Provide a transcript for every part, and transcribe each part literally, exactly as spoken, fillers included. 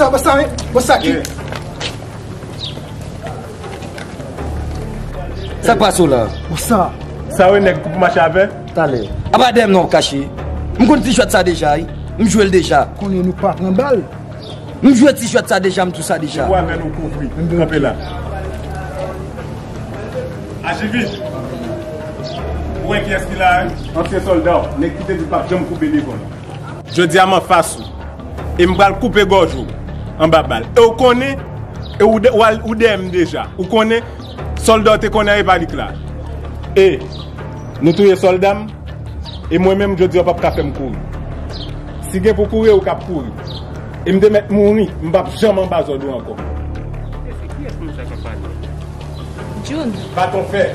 Bon sa, wi. Bon sa ki. Sa k pase w la? Bon sa. Sa w e nèg pou mache avè? Talè. Apa dèyè m nan w ap kache? M konn ti jwèt sa deja, wi. M jwe l deja. Konnen nou pa pran bal. M jwe ti jwèt sa deja, m tou sa deja. Ou avè nou kouvri. Kanpe la. Aji vit. Ou wè kiyès ki la, wi? Ansyen sòlda w, nèg ki te di l p ap janm koupe devan l. Jodi a m anfas ou. E m pral koupe gòj ou anba bal. E w konnen, e ou de-, ou al-, ou dèyè m deja. Ou konnen, sòlda w te konnen e pa li k la. E nou touye sòlda m, e mwen menm, jodi a w p ap ka fè m kouri. Si gen pou kouri, ou k ap kouri. E m te mèt mouri, m p ap janm anba zòd ou ankò. Kiyès moun sa k ap pale? Jun. Baton fè.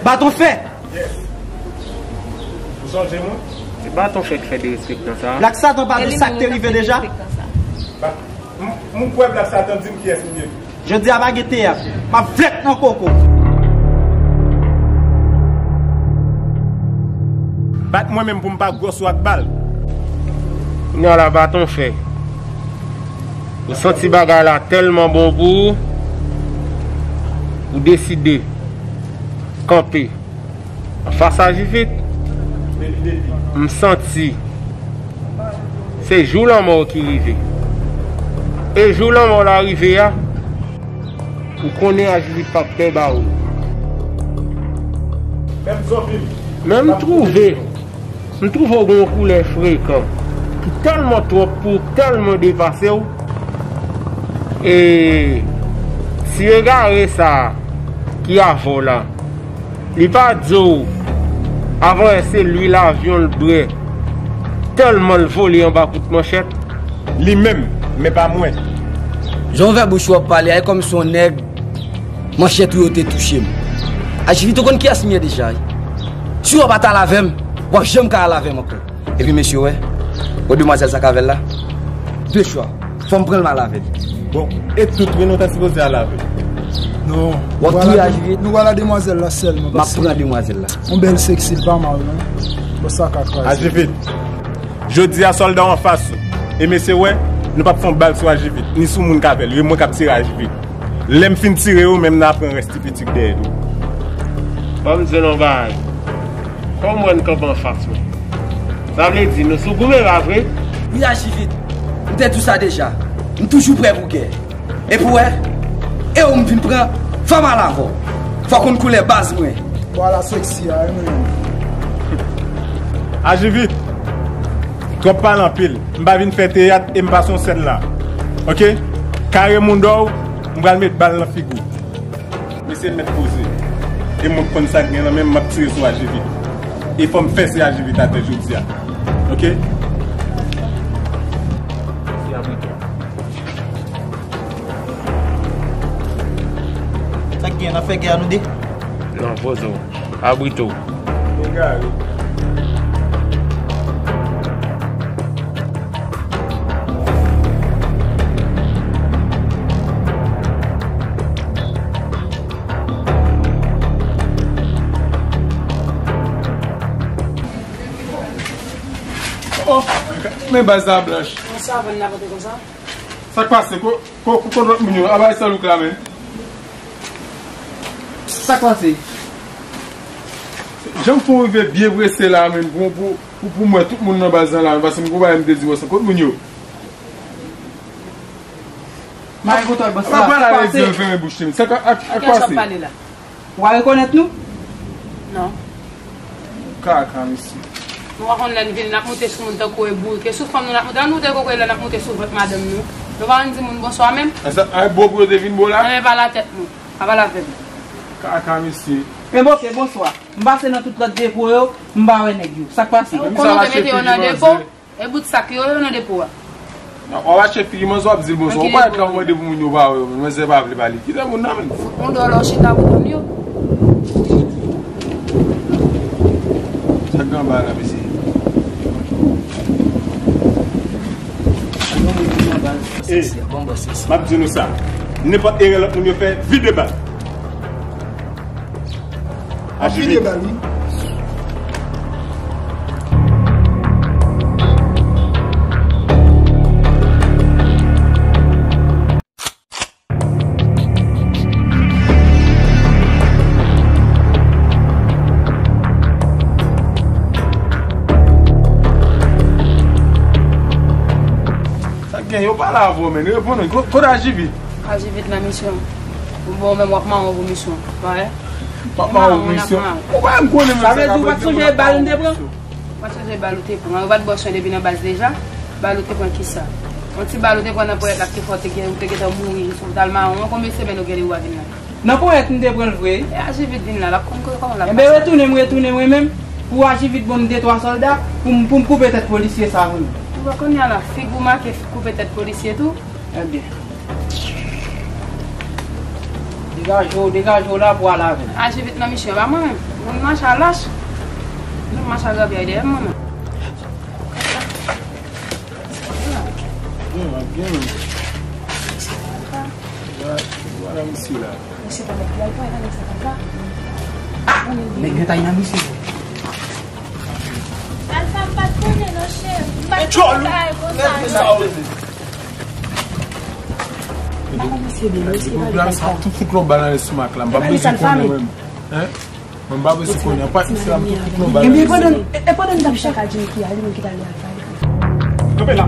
Baton fè! Yes. Ou sonje mwen? Se baton fè k fè derespektan sa a. Blak Satan pa di sa k te rive deja? Ba-, m, m kwè Blak Satan di m kiyès m ye. Jodi a pa gen teyat. M ap flèt nan koko. Bat mwen menm pou m pa gwòs ou ak bal. Kounye a la baton fè. Ou santi bagay la tèlman bon pou ou, ou deside kanpe anfas a Jivit. M santi se jou lanmò w ki rive. E jou lanmò w la rive a, ou konnen a Jivit p ap pè ba ou. Men m twouve M twouve w gen yon koulè frekan ki tèlman twòp pou w, tèlman depase w. E ti egare sa a ki avè w la, li pa di w avan yè se lwil avyon l bwè, tèlman l vole anba kout manchèt. Li menm, men pa mwen. Jan w ouvè bouch ou w ap pale a, e kòmsi yon nèg manchèt ou yo te touche m. Ajivit, ou konn kiyès m ye deja, wi. Si w pa t al avè m, w ap janm ka al avè m ankò. Epi mesye, w wè, w wè demwazèl sa k avè l la? De chwa, fò m pran l m al avè l. Bon, e tout, wi, nou ta sipoze al avè l. Non, w ap touye Ajivit. Nou pral a demwazèl la sèlman. M ap pran demwazèl la. Yon bèl seksi, l pa mal, non. Bon, sa ka kraze. Ajivit. Jodi a, sòlda w anfas ou. E mesye, w wè, nou p ap fè yon bal sou Ajivit, ni sou moun k avè l. E mwen k ap tire Ajivit. Lè m fin tire yo, men m nan pran rès ti pitit dèyè tou. Ban m di w yon bagay. Kòm w wè n kanpe anfas mwen, sa vle di nou sou goumen, pa vre? Wi, Ajivit. M te di w sa deja. M toujou prè pou gè. Epi w wè, e ou m vin pran, fò m al avè w. Fò w konn koulè baz mwen. Vwala seksi a, wi, mwen. Ajivit. Twòp pale anpil. M pa vin fè teyat e m pa se yon sèn la. Oke? Kare moudò w, m pral met bal nan figi w. Mesye mèt poze. E mwen k konn sa k gen nan men m, m ap tire sou Ajivit. E fò m fè se Ajivit atè jodi a. Oke? Sa k gen, n ap fè gè a nou de? Non, poze w. Abrite w. Egare. Oh, men baz la blanch. Yon savann la pote konsa. Sa k pase? Ko, ko, ko, ko lòt moun yo? Aba e Sanlouk la menm. Sa k pase? Jan m fè w rive byen prese la menm pou, pou, pou, pou m wè tout moun nan baz lan la menm, paske m gon bagay m te di w ansanm. Kot moun yo? Mari kontan, bon, sa k pase? Sa k, ak, ak pase? Ou pa rekonèt nou? Non. Kaka, mesye. Nou pa konn lè n vini, n ap moute sou moun tankou e bourik. E sou fanm nou n ap moute. Ann moute kokoye lè n ap moute sou vant madanm nou. Nou pa konn di moun bonswa menm. A sa, a bo pou yo te vin bo la? Nan men pa la tèt nou. Pa pale avè m. Kaka, mesye. Men bon, oke, bonswa. M pase nan tout lòt depo yo, m pa wè nèg yo. Sa k pase? Ou konnen w te mete yo nan depo? E bout sak yo, yo nan depo a. W ap achte figi manzè, w ap di l bonswa. Ou parèt la, ou mande pou moun yo pa wè yo, men manzè pa vle pale. Kite moun nan, men. Fout moun dòlò chita pou moun yo. Sa k gen anba la, mesye? Ey, m ap di nou sa. Nenpòt erè lòt moun yo fè, vide bal. Ap vide bal, wi. Yo pale avè w, men. Reponn mwen. Ko-, kote Ajivit? Ajivit nan misyon. Bon, menm w ap mawon pou misyon. Pa vre? M ap mawon pou misyon. Ou pa menm konnen menm sa k ap fèt. Sa vle di ou pa t sonje bal m te pran? Ou pa t sonje bal ou te pran? Ou pa t ba w swen depi nan baz deja? Bal ou te pran kisa? Yon ti bal ou te pran nan ponyèt la ki fè w te gen, ou te gentan mouri jis ou t al mawon. Konbyen semèn ou gen li ou pa vin la? Nan ponyèt m te pran l vre. E Ajivit vin la, l ap konn kòman l ap pase. Enben, retounen m, retounen mwen menm. Pou Ajivit ban m de twa sòlda, pou m, pou m koupe tèt polisye sa a mwen menm. Ou wè kounye a la, figi w make koupe tèt polisye tou. Ebyen. Degaje w, degaje w la pou w ale avè m. Ajivit nan misyon, pa mwen menm. Moun mache a lach. Moun mache a grapyay dèyè m, mwen menm. Byen, byen. Vwala misye la. Mesye pa mèt piyay pran nan sa kay la. Nèg yo tay nan misye. Alfa, m pa t konnen non, cheri. M pa t konnen bagay konsa non. Papa misye byen, mesye pa vin sa. Tou fout lòt bal nan lestomak la. M pa bezwen konnen menm. Hein? Mwen m pa bezwen konnen. Apa misye la, m tou fout lòt bal nan lestomak. Ebyen, pandan, e, e pandan n t ap chita ak Jimmy ki a, li menm ki t ale ak Alfa. Kanpe la.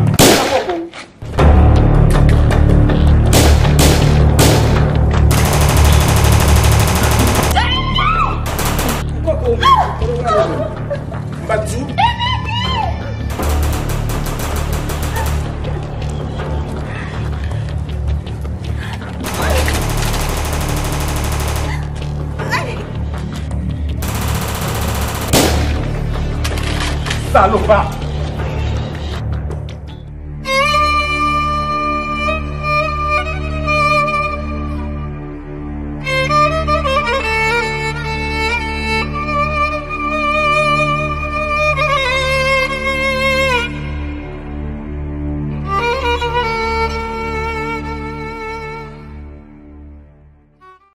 Salopa!